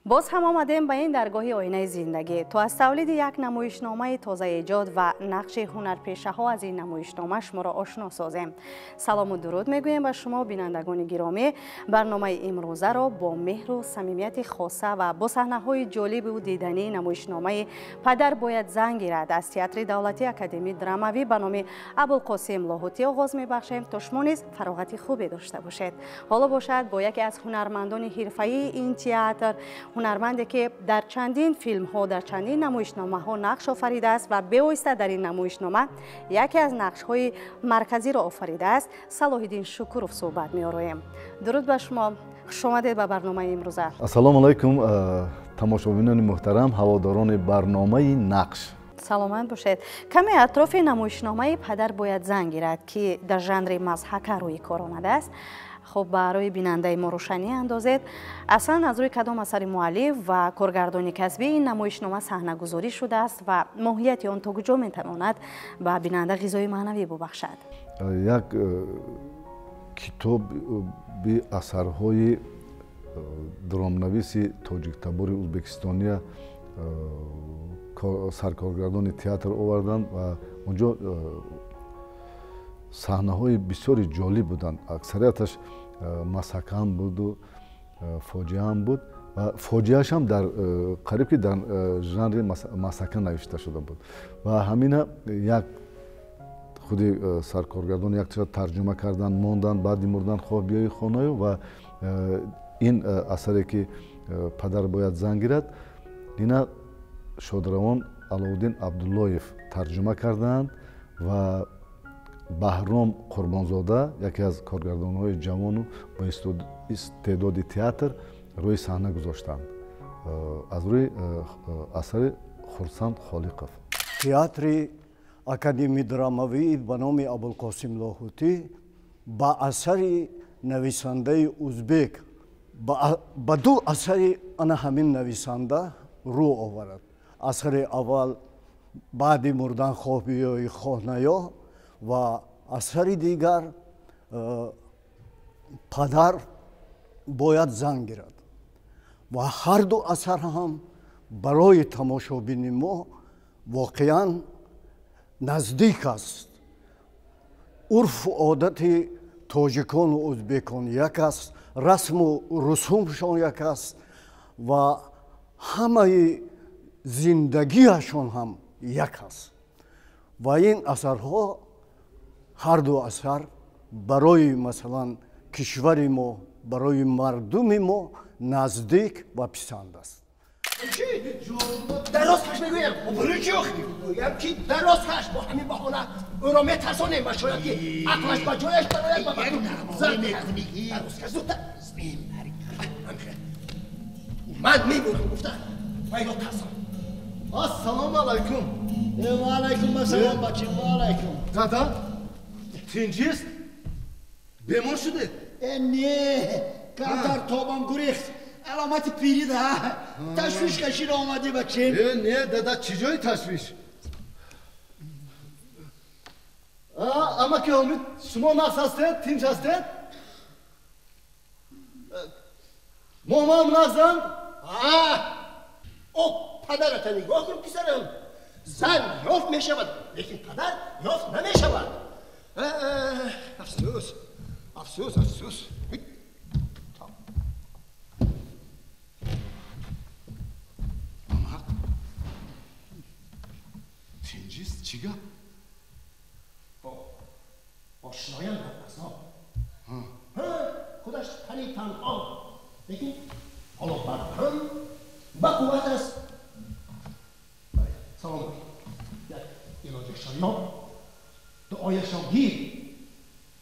Боз ҳам омадем ба ин даргоҳи оинаи зиндагӣ то аз тавлиди як намоишномаи тозаэҷод ва нақши ҳунарпешаҳо аз ин намоишнома шуморо ошно созем. Салому дуруд мегӯем ба шумо, бинандагони гиромӣ. Барномаи имрӯзаро бо меҳру самимияти хоса ва бо саҳнаҳои ҷолибу дидании намоишномаи «Падар бояд зан гирад» аз Театри давлатии академии драмавӣ ба номи Абулқосим Лоҳутӣ оғоз мебахшем, то шумо низ фароғати хубе дошта бошед. Ҳоло бошад бо яке аз ҳунармандони ҳирфаии ин театр, ҳунарманде ки дар чандин филмҳо, дар чандин намоишномаҳо нақш офаридааст ва бевосита дар ин намоишнома яке аз нақшҳои марказиро офаридааст, Салоҳиддин Шукуров суҳбат меороем. Дуруд ба шумо, хуш омадед ба барномаи имрӯза. Ассалому алайкум, тамошобинони муҳтарам, ҳаводорони барномаи «Нақш». Саломат бошед. Каме атрофи намоишномаи «Падар бояд зан гирад», ки дар жанри мазҳака рӯи кор омадааст, хуб барои бинандаи мо рӯшанӣ андозед. Аслан аз рӯи кадом асари муаллиф ва коргардони касбӣ ин намоишнома саҳнагузорӣ шудааст ва моҳияти он то куҷо метавонад ба бинанда ғизои маънавӣ бубахшад? Як китоби асарҳои драмнависи тоҷиктабори узбекистония саркоргардони театр оварданд ва онҷо саҳнаҳои бисёри ҷолиб буданд. Аксарияташ мазҳакаам буду фоҷиаам буд ва фоҷиаашам дар қариб ки дар жанри мазҳака навишта шуда буд ва ҳамина як худи саркоргардон якча тарҷума кардан монданд, баъди мурдан хоҳ биёи хонаю. Ва ин асаре ки «Падар бояд зан гирад», ина шодравон Аловуддин Абдуллоев тарҷума кардаанд ва Баҳром Қурбонзода, яке аз коргардонҳои ҷавону бо истеъдоди театр, рӯи саҳна гузоштанд аз рӯи асари Хурсанд Холиқов. Театри академии драмавӣ ба номи Абулқосим Лоҳутӣ ба асари нависандаи узбек, ба ду асари ана ҳамин нависанда рӯ овард. Асари аввал «Баъди мурдан хоҳ биёӣ, хоҳ наё» ва асари дигар «Падар бояд зан гирад». Ва ҳар ду асар ҳам барои тамошобини мо воқеан наздик аст. Урфу одати тоҷикону узбекон як аст, расму русумшон як аст ва ҳамаи зиндагиашон ҳам як аст. Ва ин асарҳо, ҳар ду асар барои масалан кишвари мо, барои мардуми мо наздик ва писанд аст. Дароз каш мегӯям, барои чӣ мегӯям ки дароз каш, бо ҳамин баҳона ӯро метарсонем ва шояд ки ақлаш ба ҷояш барояд ва зан дароз каш зудтар. Ман мебурам гуфта вайро тарсон. Ассалому алайкум. Ва алайкум ассалом, бача, ва алайкум. Дада, тинҷист? Бемор шудед? Не, камтар тобам гурехт. Аломати пирӣ да. Ташвиш кашида омадӣ, бачем. Не, дада, чӣ ҷои ташвиш? Амаки Ҳомид, шумо нағз ҳастед? Тинҷ ҳастед? Момоам нағзанд? О, падарата нигоҳ кун, писарам. Зан ёфт мешавад, лекин падар ёфт намешавад. Афсӯс, афсӯс, афсӯс. Тинҷист, чӣ гап? Ошноям дар азоб. Худаш тани танҳо, лекин ҳоло барҳам ба қувват аст. Салом, як илоҷашро ёб, дуояшро гир,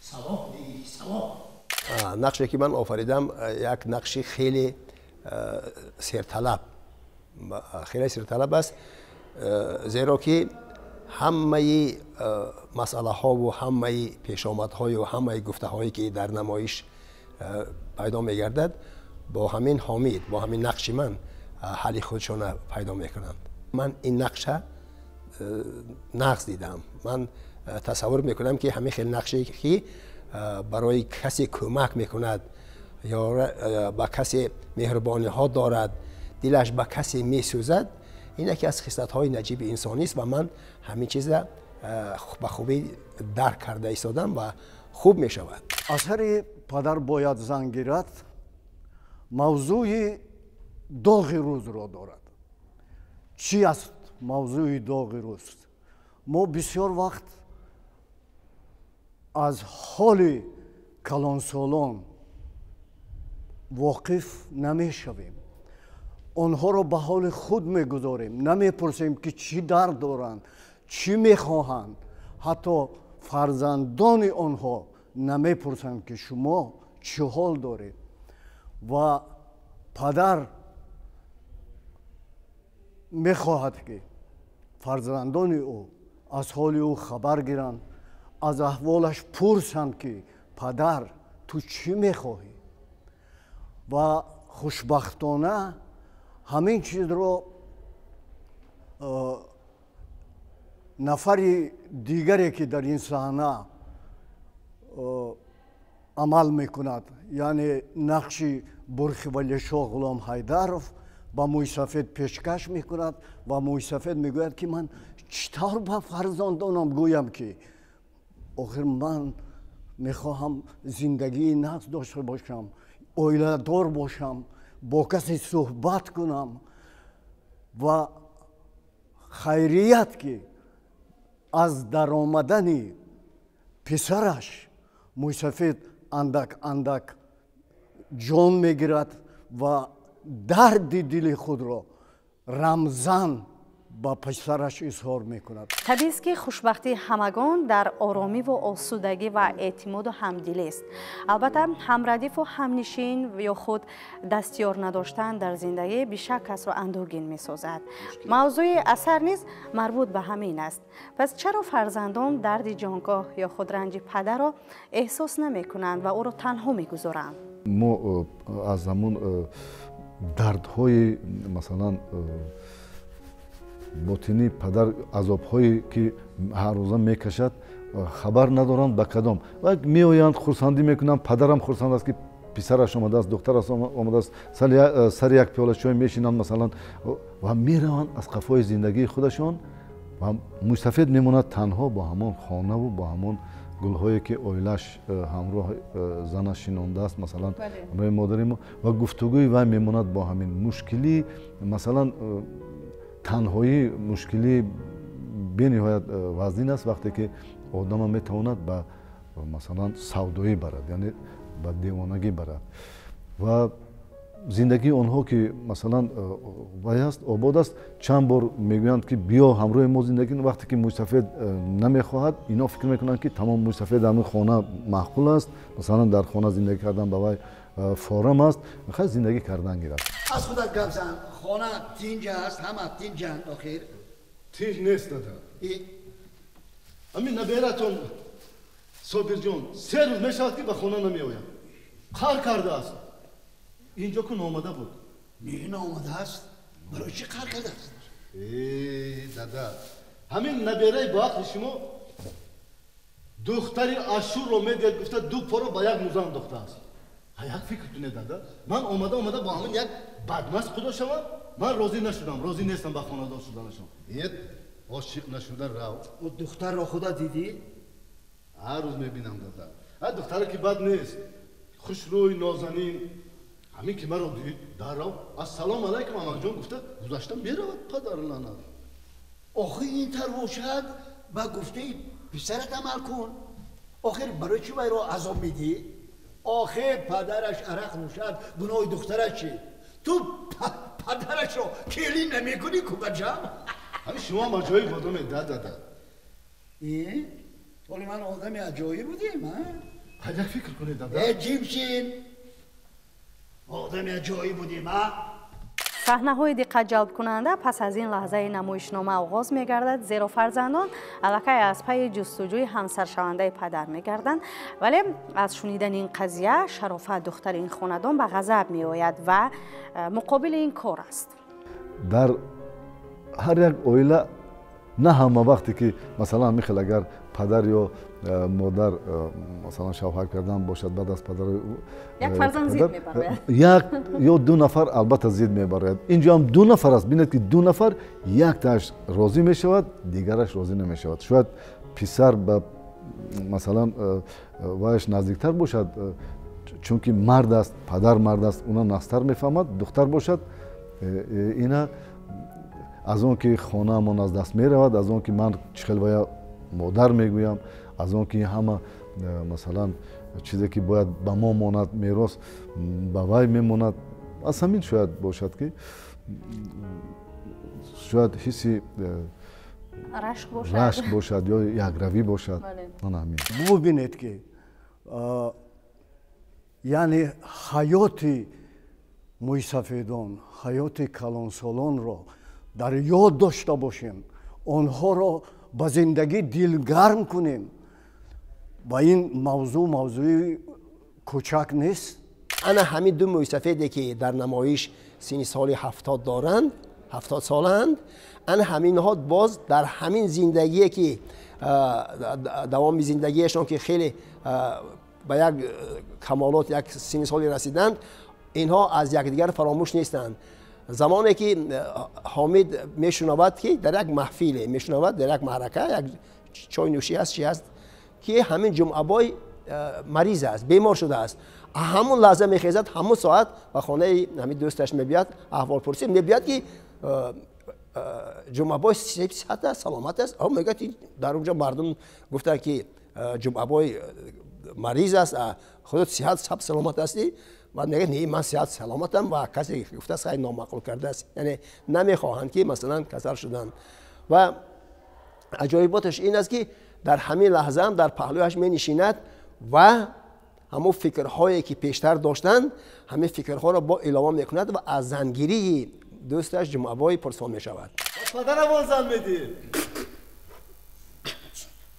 савоб мегирӣ, савоб. Нақше ки ман офаридам, як нақши хеле серталаб, хеле серталаб аст, зеро ки ҳамаи масъалаҳову ҳамаи пешомадҳою ҳамаи гуфтаҳое ки дар намоиш пайдо мегардад, бо ҳамин Ҳомид, бо ҳамин нақши ман ҳалли худшона пайдо мекунанд. Ман ин нақша нағз дидам. Ман тасаввур мекунам ки ҳамин хел нақше ки барои касе кӯмак мекунад ё ба касе меҳрубониҳо дорад, дилаш ба касе месӯзад, ин яке аз хислатҳои наҷиби инсонист ва ман ҳамин чиза ба хубӣ дарк карда истодам ва хуб мешавад. Асари «Падар бояд зан гирад» мавзӯи доғи рӯзро дорад. Чӣ аст мавзӯи доғи рӯз? Мо бисёр вақт аз ҳоли калонсолон воқиф намешавем, онҳоро ба ҳоли худ мегузорем, намепурсем, ки чӣ дард доранд, чӣ мехоҳанд. Ҳатто фарзандони онҳо намепурсанд, ки шумо чӣ ҳол доред. Ва падар мехоҳад, ки фарзандони ӯ аз ҳоли ӯ хабар гиранд, аз аҳволаш пурсанд, ки падар, ту чӣ мехоҳӣ? Ва хушбахтона ҳамин чизро нафари дигаре, ки дар ин саҳна амал мекунад, яъне нақши Бурхивалишоҳ Ғулом Ҳайдаров, ба мӯйсафед пешкаш мекунад ва мӯйсафед мегӯяд, ки ман чӣ тавр ба фарзандонам гӯям, ки охир ман мехоҳам зиндагии нағз дошта бошам, оиладор бошам, бо касе суҳбат кунам. Ва хайрият, ки аз даромадани писараш мӯйсафед андак андак ҷон мегирад ва дарди дили худро рамзан ба писараш изҳор мекунад. Табиист, ки хушбахтии ҳамагон дар оромиву осудагӣ ва эътимоду ҳамдилист. Албатта, ҳамрадифу ҳамнишин ё худ дастёр надоштан дар зиндагӣ бишак касро андӯҳгин месозад. Мавзӯи асар низ марбут ба ҳамин аст. Пас чаро фарзандон дарди ҷонгоҳ ё худ ранҷи падарро эҳсос намекунанд ва ӯро танҳо мегузоранд? Мо аз ҳамун дардҳои, масалан, ботинии падар, азобҳое ки ҳаррӯза мекашад, хабар надоранд. Ба кадом ва меоянд, хурсандӣ мекунанд. Падарам хурсанд аст, ки писараш омадааст, духтараш омадааст, сари як пиёла чой мешинанд, масалан, ва мераванд аз қафои зиндагии худашон ва мӯйсафед мемонад танҳо бо ҳамон хонаву бо ҳамон гулҳое, ки оилааш ҳамроҳ занаш шинондааст, масалан, ҳамроҳи модари мо, ва гуфтугӯи вай мемонад бо ҳамин мушкилӣ. Масалан, танҳоӣ мушкилии бениҳоят вазнин аст, вақте ки одама метавонад ба, масалан, савдоӣ барад, яъне ба девонагӣ барад. Ва зиндагии онҳо, ки, масалан, вай аст, обод аст, чанд бор мегӯянд, ки биё ҳамроҳи мо зиндагӣ. Вақте ки мӯйсафед намехоҳад, ино фикр мекунанд, ки тамом, мӯйсафед ҳамин хона маъқул аст, масалан, дар хона зиндагӣ кардан ба вай форам аст, мехоҳад зиндагӣ кардан гирад. Аз худат гап зан, хона тинҷ аст, ҳама тинҷанд охир. Тинҷ нест, дада. Ҳамин набератон Собирҷон 3 рӯз мешавад, ки ба хона намеояд, қаҳр кардааст. Инҷо ку наомада буд. Не, наомадааст. Барои чӣ қаҳр кардааст? Э, дада, ҳамин набераи бо ақли шумо духтари ашурро медиҳад гуфта, ду поро ба як муза андохтааст. Як фикр кунед, дада, ман омада омада бо ҳамин як бадмаст худо шавам? Ман розӣ нашудам, розӣ нестам ба хонадор шуданашон. Ет ошиқ нашуда рав. Ӯ духтарро худа дидӣ? Ҳар рӯз мебинам, дада. А духтара ки бад нест, хушрӯй, нозанин. Ҳамин ки маро дид, даррав «Ассалому алайкум, амакҷон» гуфта, гузашта меравад, падар лаънат. Охир ин тар бошад, ба гуфтаи писарат амал кун. Охир барои чӣ вайро азоб медиҳӣ? Охир падараш арақ нӯшад, гуноҳи духтараш чӣ? Ту падарашро келин намекунӣ ку, бачам. Ҳамин шумо ҳам аҷоиб одаме, дада. Ҳоли ман одами аҷоиб будем? Як фикр кунед, дада. Э, ҷимшин, одами аҷоиб будем, а? Саҳнаҳои диққатҷалбкунанда пас аз ин лаҳзаи намоишнома оғоз мегардад, зеро фарзандон аллакай аз пайи ҷустуҷӯи ҳамсаршавандаи падар мегарданд. Вале аз шунидани ин қазия Шарофат, духтари ин хонадон, ба ғазаб меояд ва муқобили ин кор аст. Дар ҳар як оила на ҳама вақте ки, масалан, михел агар падар ё модар масалан шавҳар кардан бошад, баъд аз падар як фарзанд зид мебарояд, як ё ду нафар албатта зид мебарояд. Инҷо ҳам ду нафар аст. Бинед ки ду нафар, яктааш розӣ мешавад, дигараш розӣ намешавад. Шояд писар ба масалан вайш наздиктар бошад, чунки мард аст, падар мард аст, уна нағзтар мефаҳмад. Духтар бошад, ина аз он ки хонаамон аз даст меравад, аз он ки ман чӣ хел вая модар мегӯям, аз он ки ҳама масалан чизе ки бояд ба мо монад, мерос ба вай мемонад. Аз ҳамин шояд бошад ки шояд ҳисси рашк бошад ё якравӣ бошад. Бубинед ки яъне ҳаёти мӯйсафедон, ҳаёти калонсолонро дар ёд дошта бошем, онҳоро ба зиндагӣ дилгарм кунем. Ва ин мавзӯъ мавзӯи кӯчак нест. Ана ҳамин ду мӯйсафеде ки дар намоиш синни соли 70 доранд, 70 солаанд, ана ҳаминҳо боз дар ҳамин зиндагие ки давоми зиндагиашон ки хеле ба як камолот, як синни соли расиданд, инҳо аз якдигар фаромӯш нестанд. Замоне ки Ҳомид мешунавад ки дар як маҳфиле мешунавад, дар як маърака, як чойнӯшӣ аст, чи аст, ки ҳамин Ҷумъабой мариз аст, бемор шудааст. Ҳамон лаҳза мехезад, ҳамон соат ба хонаи ҳамин дӯсташ мебиёд, аҳволпурсӣ мебиёд ки Ҷумъабой сиҳат аст, саломат аст. Мегӯяд дар онҷо мардум гуфтанд ки Ҷумъабой мариз аст, худот сиҳат саб саломат ҳастӣ. Баъд мегӯяд не, ман сиҳат саломатам, ва касе гуфтааст хай номаъқул кардааст. Яъне намехоҳанд ки масалан касал шуданд. Ва аҷоиботаш ин аст ки дар ҳамин лаҳзаам дар паҳлӯяш менишинад ва ҳамон фикрҳое ки пештар доштанд, ҳамин фикрҳоро бо илова мекунад ва аз зангирии дӯсташ Ҷумъабой пурсон мешавад. Падарамон зан медиҳед.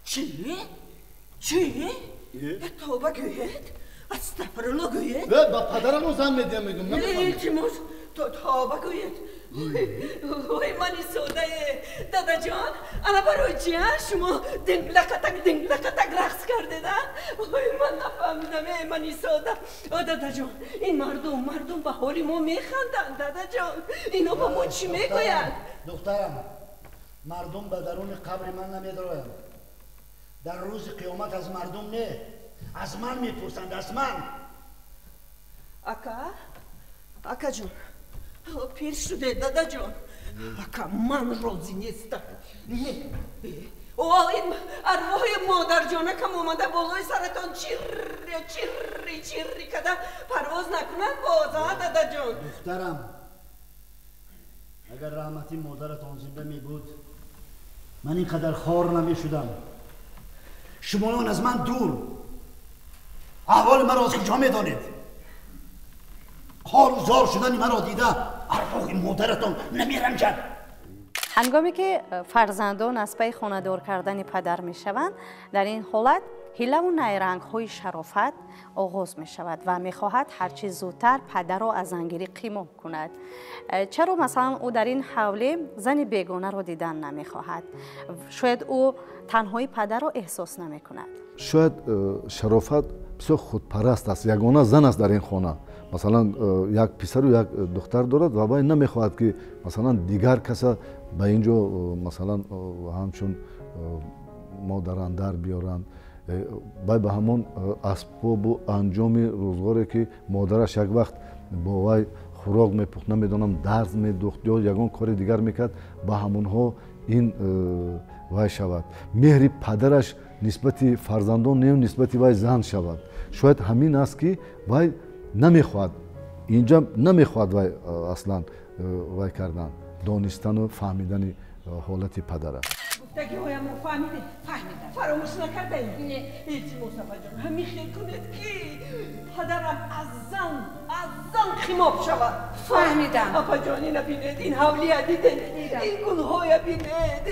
Чӣ? Чӣ? Тавба гӯед? Астағфирулло гӯед? Ба падарамон зан медиҳам мегӯям. Илтимос, тавба гӯед. Ой, мани содае, дадаҷон, ана барои чи шумо динглақатак динглақатак рақс кардед? Ой, ман нафаҳмидам, э мани сода. О, дадаҷон, ин мардум ба ҳоли мо механданд, дадаҷон. Ино ба мо чӣ мегӯянд? Духтарам, мардум ба даруни қабри ман намедороянд. Дар рӯзи қиёмат аз мардум не, аз ман мепурсанд, аз ман. Ака, акаҷон, пир шуде, дадаҷон. Ака, ман розӣ нестам. Не. О, ин арвоҳи модарҷонакам омада болои саратон чирри чирри чирри када парвоз накунанд боз, а дадаҷон? Духтарам, агар раҳмати модаратон зинда мебуд, ман ин қадар хор намешудам. Шумоён аз ман дур, аҳволи маро аз куҷо медонед? Хору зор шудани маро дида арвоҳи модаратон намеранҷад. Ҳангоме ки фарзандон аз пайи хонадор кардани падар мешаванд, дар ин ҳолат ҳилаву найрангҳои шарофат оғоз мешавад ва мехоҳад ҳарчи зудтар падарро аз зангирӣ қимоқ кунад. Чаро масалан ӯ дар ин ҳавле зани бегонаро дидан намехоҳад? Шояд ӯ танҳои падарро эҳсос намекунад. Шояд шарофат бисёр худпараст аст, ягона зан аст дар ин хона. Масалан як писару як духтар дорад ва вай намехоҳад ки масалан дигар каса ба ин ҷо масалан ҳамчун модарандар биёранд. Вай ба ҳамон асбобу анҷоми рӯзғоре ки модараш як вақт бо вай хӯрок мепухт, намедонам дарз медухт ё ягон кори дигар мекард, ба ҳамонҳо ин вай шавад. Меҳри падараш нисбати фарзандон не, нисбати вай зан шавад. Шояд ҳамин аст ки вай намехоҳад, инҷа намехоҳад вай аслан вай кардан, донистану фаҳмидани ҳолати падара. Гуфтагиҳоямро фаҳмидед? Фаҳмидам. Фаромӯш накардаед? Не. Илтимос, апаҷон, ҳамин хел кунед ки падарам аз зан химоб шавад. Фаҳмидам. Апаҷон, ина бинед, ин ҳавлия дидед, ин гулҳоя бинед,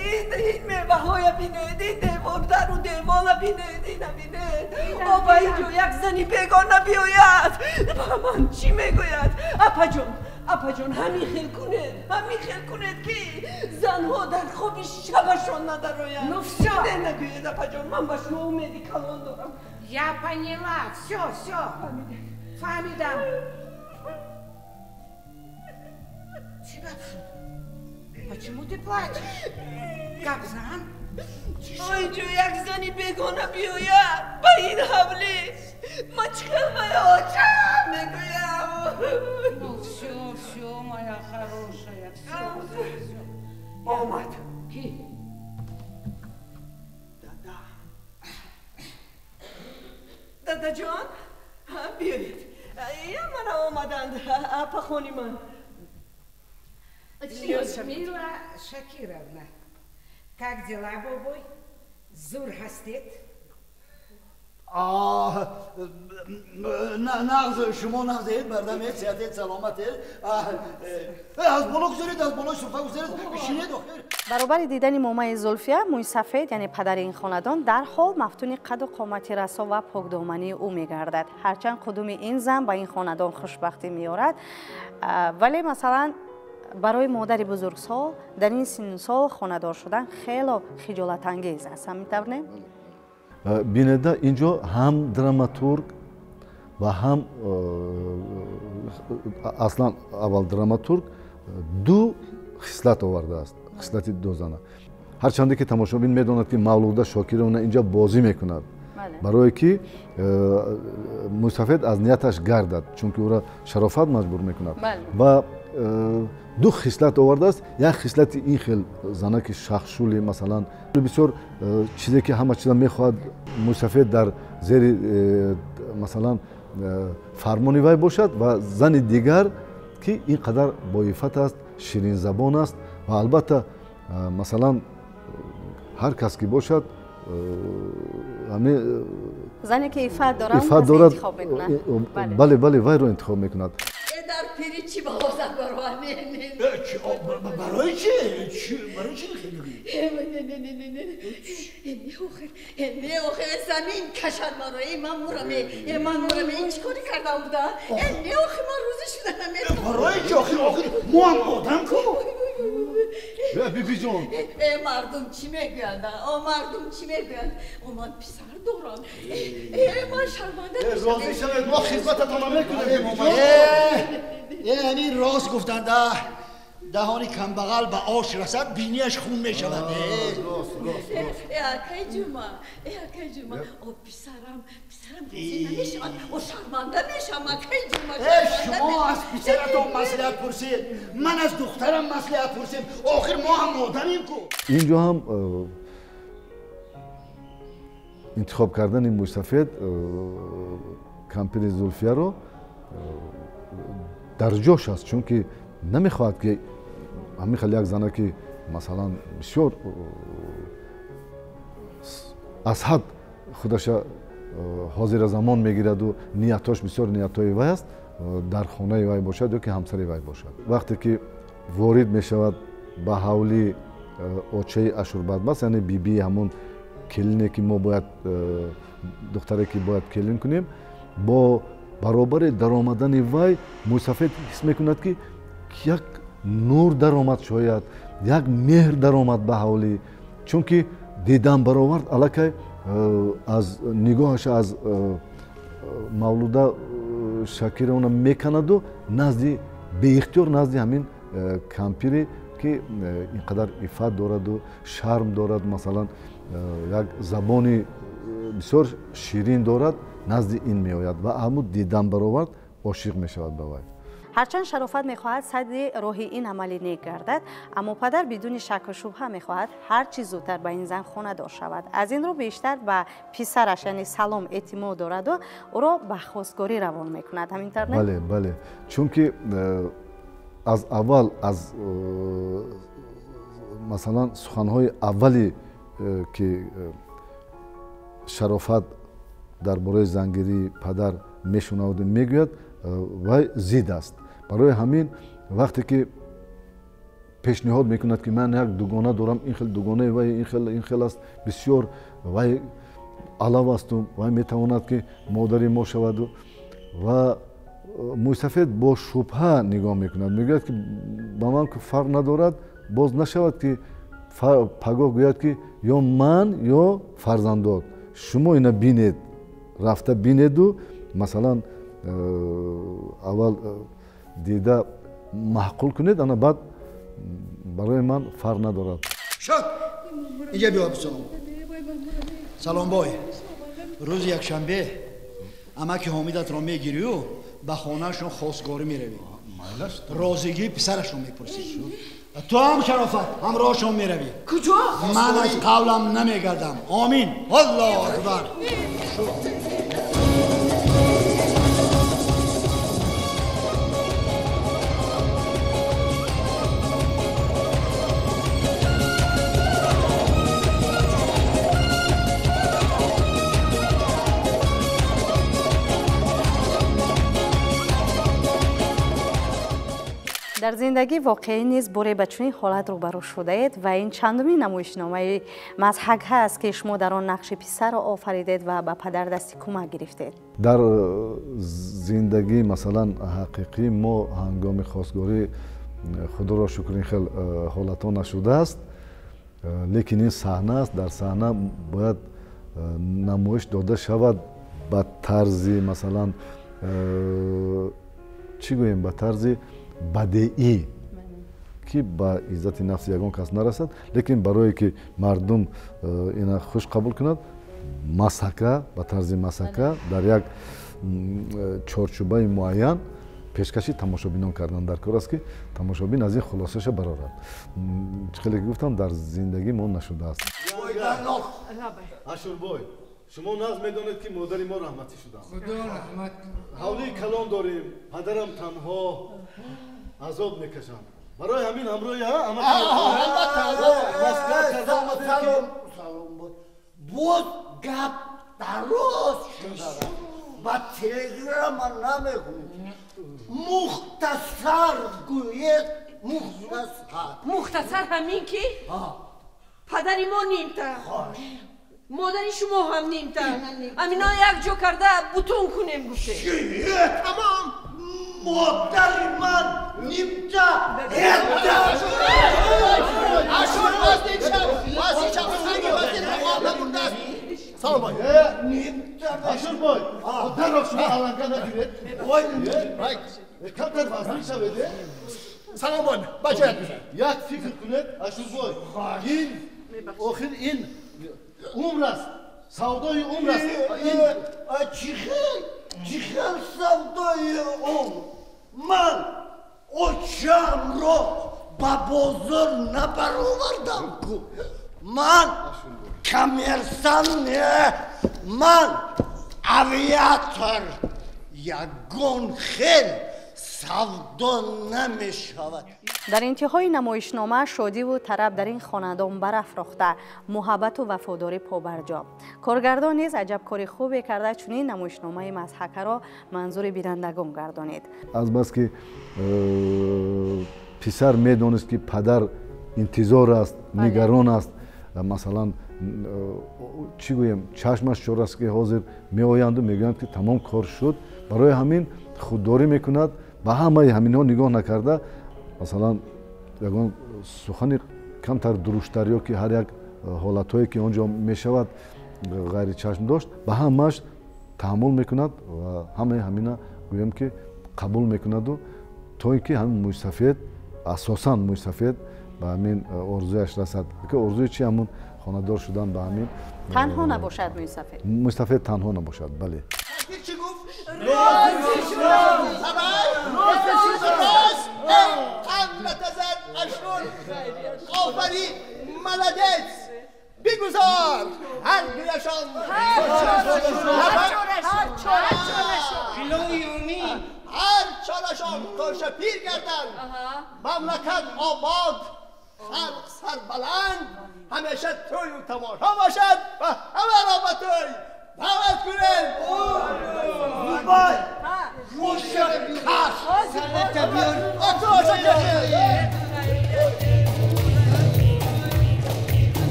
ин меваҳоя бинед, ин девор, дару девона бинед, ина бинед. О, ба ин ҷо як зани бегона биёяд, ба ман чӣ мегӯяд? Апаҷон, Апаҷон, ҳамин хел кунед, ҳамин хел кунед, ки занҳо дар хоби шабашон надароянд. Ну всё. Не нагӯед, апаҷон, ман ба шумо умеди калон дорам. Я поняла, всё, всё. Фаҳмидам. Чӣ гап шуд? Почему ты плачешь? Гапзан? Инҷо як зани бегона биёяд ба ин ҳавлӣ, ман чӣ хел ба очам мегӯям? Ну всё, всё, моя хорошая, всё, всё. Омад. Ки? Дада. Дадаҷон, биёед. Я мана омаданд, апахони ман. Людмила Шакировна, как дела, бобой? Зур ҳастед? Нағз, шумо нағзед, мардамед, сиҳатед, саломатед. Аз боло гузаред, аз болои суфра гузаред, бишинед охир. Баробари дидани момаи Зулфия, мӯйсафед, яъне падари ин хонадон, дарҳол мафтуни қаду қомати расо ва покдомании ӯ мегардад. Ҳарчанд қудуми ин зан ба ин хонадон хушбахтӣ меорад, вале масалан барои модари бузургсол дар ин синну сол хонадор шудан хело хиҷолатангез аст. Ҳамин тавр не? Бинеда, инҷо ҳам драматург ва ҳам аслан аввал драматург ду хислат овардааст, хислати ду зана. Ҳарчанде ки тамошобин медонад, ки Мавлуда Шокировна инҷа бозӣ мекунад, барое ки мӯйсафед аз нияташ гардад, чунки ӯро Шарофат маҷбур мекунад. Ва ду хислат овардааст. Як хислати ин хел занаки шахшули, масалан, бисёр чизе ки ҳама чиза мехоҳад мӯйсафед дар зери, масалан, фармони вай бошад, ва зани дигар, ки ин қадар боифат аст, ширинзабон аст ва албатта, масалан, ҳар кас ки бошад, зане ки иффат дорад, бале, бале, вайро интихоб мекунад. Дар пири чӣ бавозад барои? Барои чӣ? Барои чӣ мегӯӣ? Не, охир, замин кашад маро. Ман мурам, ман мурам. Ин чӣ кори кардам буда? Не, охир, ман рӯзӣ шуда наметавонам. Барои чӣ? Охир, охир, мо ҳам одам ку. Бибиҷон. Мардум чӣ мегӯянд? О, мардум чӣ мегӯянд? О, ман писар дорам. Ман шарманда. Розӣ шавед, мо хизмататонро мекунем, бибиҷон. Яъне рост гуфтанда, даҳони камбағал ба ош расад, бинияш хун мешавад. Акай Ҷума, акай Ҷума, о, писарам, писарам розӣ намешавад. О, шарманда мешавам, акай Ҷума. Шумо аз писаратон маслиҳат пурсед, ман аз духтарам маслиҳат пурсем. Охир мо ҳам одамем ку. Инҷо ҳам интихоб кардани мӯйсафед кампири Зулфияро дар ҷош аст, чунки намехоҳад, ки ҳамин хел як зана, ки масалан бисёр аз ҳад худаша ҳозира замон мегираду ниятош бисёр ниятҳои вай аст, дар хонаи вай бошад ё ки ҳамсари вай бошад. Вақте ки ворид мешавад ба ҳавли очаи Ашурбадмаст, яъне бибии ҳамон келине, ки мо бояд, духтаре ки бояд келин кунем, бо баробари даромадани вай мӯйсафед ҳис мекунад, ки як нур даромад, шояд як меҳр даромад ба ҳавлӣ, чунки дидан баровард аллакай аз нигоҳаш аз Мавлуда Шакировна меканаду назди беихтиёр назди ҳамин кампире, ки ин қадар иффат дораду шарм дорад, масалан, як забони бисёр ширин дорад, назди ин меояд ва ҳамун дидан баровард ошиқ мешавад ба вай. Ҳарчанд Шарофат мехоҳад садди роҳи ин амали нек гардад, аммо падар бидуни шакку шубҳа мехоҳад ҳар чӣ зудтар ба ин зан хонадор шавад. Аз ин рӯ бештар ба писараш, яъне Салом, эътимод дораду ӯро ба хостгорӣ равон мекунад. Ҳамин тавр не? Бале, бале, чунки аз аввал, аз масалан суханҳои аввали, ки Шарофат дар бораи зангирии падар мешунаваду мегӯяд, вай зид аст. Барои ҳамин вақте ки пешниҳод мекунад, ки ман як дугона дорам, ин хел дугонаи вай ин хел аст, бисёр вай алав асту вай метавонад, ки модари мо шаваду ва Мӯйсафед бо шубҳа нигоҳ мекунад, мегӯяд ки ба ман фарқ надорад, боз нашавад ки пагоҳ гӯяд ки ё ман ё фарзандот. Шумо ина бинед, рафта бинеду масалан аввал дида маъқул кунед, ана баъд барои ман фарқ надорад. Шуд, инҷа биё бисалом. Саломбой, рӯзи якшанбе амаки ҳомидатро мегирию ба хонаашон хостгорӣ меравӣ. Розигии писарашон мепурсӣ. Ту ҳам Шарофат ҳамроҳашон меравӣ. Куҷо? Ман аз қавлам намегардам. Омин. Аллоҳу акбар. Дар зиндагӣ воқеӣ низ боре ба чунин ҳолат рӯбарӯ шудаед ва ин чандумин намоишномаи мазҳакҳа аст ки шумо дар он нақши писарро офаридед ва ба падар дасти кӯмак гирифтед. Дар зиндагӣ масалан ҳақиқӣ мо ҳангоми хостгорӣ худоро шукр ин хел ҳолатҳо нашудааст, лекин ин саҳна аст. Дар саҳна бояд намоиш дода шавад ба тарзи масалан чӣ гӯем, ба тарзи бадеӣ ки ба иззати нафси ягон кас нарасад, лекин барое ки мардум ина хуш қабул кунад, масака ба тарзи масака дар як чорчӯбаи муайян пешкаши тамошобинон кардан дар кор аст ки тамошобин аз ин хулосаша барорад. Чӣ хеле ки гуфтам, дар зиндагӣ мо нашудааст. Ашурбой, шумо нағз медонед ки модари мо раҳматӣ шуданд. Худо раҳмат. Ҳавлии калон дорем, падарам танҳо азоб мекашанд. Барои ҳамин ҳамроҳи боз гап дароз шуда ба телеграмма намегӯед. Мухтасар гӯед, мухтасар. Мухтасар ҳамин ки падари мо нимта, модари шумо ҳам нимта, амино якҷо карда бутун кунем гуфте. Тамом, модари ман нимта. Саломбой, Ашурбой, дарро шумо аланга нагиред. Камтар вазнин шавед. Саломбой, ба ҷоят бизан. Як фикр кунед, Ашурбой, ин охир ин умр аст, савдои умр аст. Чӣ хел савдои умр? Ман очамро ба бозор набаровардам ку. Ман коммерсант не, ман авиатор. Ягон хел савдо намешавад. Дар интиҳои намоишнома шодиву тараб дар ин хонадон барафрохта, муҳаббату вафодорӣ побарҷо. Коргардон низ аҷаб кори хубе карда чунин намоишномаи мазҳакаро манзури бинандагон гардонид. Азбаски писар медонист ки падар интизор аст, нигарон аст, масалан чӣ гӯем, чашмаш чор аст ки ҳозир меоянду мегӯянд ки тамом кор шуд. Барои ҳамин худдорӣ мекунад, ба ҳамаи ҳаминҳо нигоҳ накарда, масалан ягон сухани камтар дуруштар ё ки ҳар як ҳолатҳое ки он ҷо мешавад ғайричашм дошт, ба ҳамааш таҳаммул мекунад ва ҳамаи ҳамина гӯем ки қабул мекунаду то ин ки ҳамин мӯйсафед, асосан мӯйсафед ба ҳамин орзуяш расад. Ки орзуи чи? Ҳамун хонадор шудан ба ҳамин. Танҳо набошад мӯйсафед. Мӯйсафед танҳо набошад, бале. Чӣ гуфт? Розӣ шудам. Розӣ шудам. Қаннатазан ашур. Офарин, молодец. Бигузор ҳар дуяшон. Ҳар чорашон коша пир гарданд. Мамлакат обод, халқ сарбаланд, ҳамеша тӯю тамошо бошад ва ҳамаро ба тӯй даъват кунем. Дубай, мушаккаш.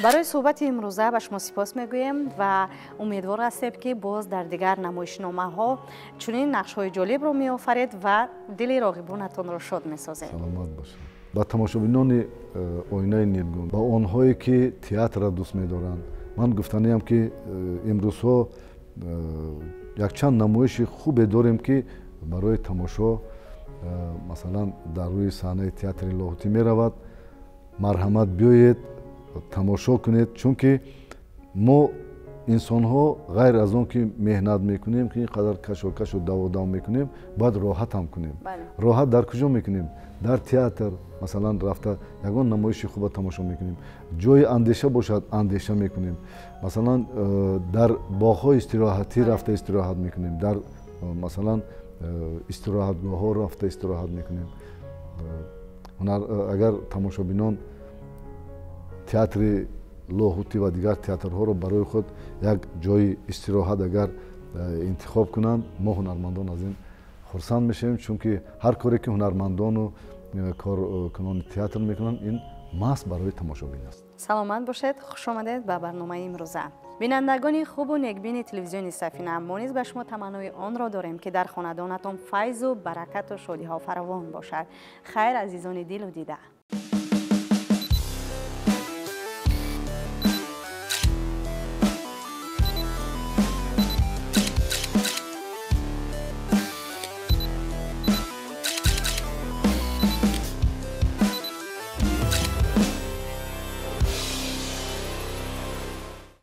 Барои суҳбати имрӯза ба шумо сипос мегӯем ва умедвор ҳастем, ки боз дар дигар намоишномаҳо чунин нақшҳои ҷолибро меофаред ва дили роғибонатонро шод месозед. Саломат бошед. Ба тамошобинони Оинаи нилгун, ба онҳое ки театрро дӯст медоранд, ман гуфтаниям, ки имрӯзҳо якчанд намоиши хубе дорем, ки барои тамошо, масалан, дар рӯи саҳнаи театри Лоҳутӣ меравад. Марҳамат, биёед, тамошо кунед, чунки мо инсонҳо ғайр аз он ки меҳнат мекунем, ки ин қадар кашокашу даводав мекунем, бояд роҳатам кунем. Роҳат дар куҷо мекунем? Дар театр, масалан, рафта ягон намоиши хуба тамошо мекунем, ҷои андеша бошад, андеша мекунем, масалан, дар боғҳои истироҳатӣ рафта истироҳат мекунем, дар масалан, истироҳатгоҳҳо рафта истироҳат мекунем. Агар тамошобинон театри Лоҳутӣ ва дигар театрҳоро барои худ як ҷои истироҳат агар интихоб кунанд, мо ҳунармандон аз ин хурсанд мешавем, чунки ҳар коре ки ҳунармандону коркунони театр мекунанд, ин маҳз барои тамошобин аст. Саломат бошед, хуш омадед ба барномаи имрӯза. Бинандагони хубу некбини телевизиони Сафина, мо низ ба шумо таманнои онро дорем, ки дар хонадонатон файзу баракату шодиҳо фаровон бошад. Хайр, азизони дилу дида.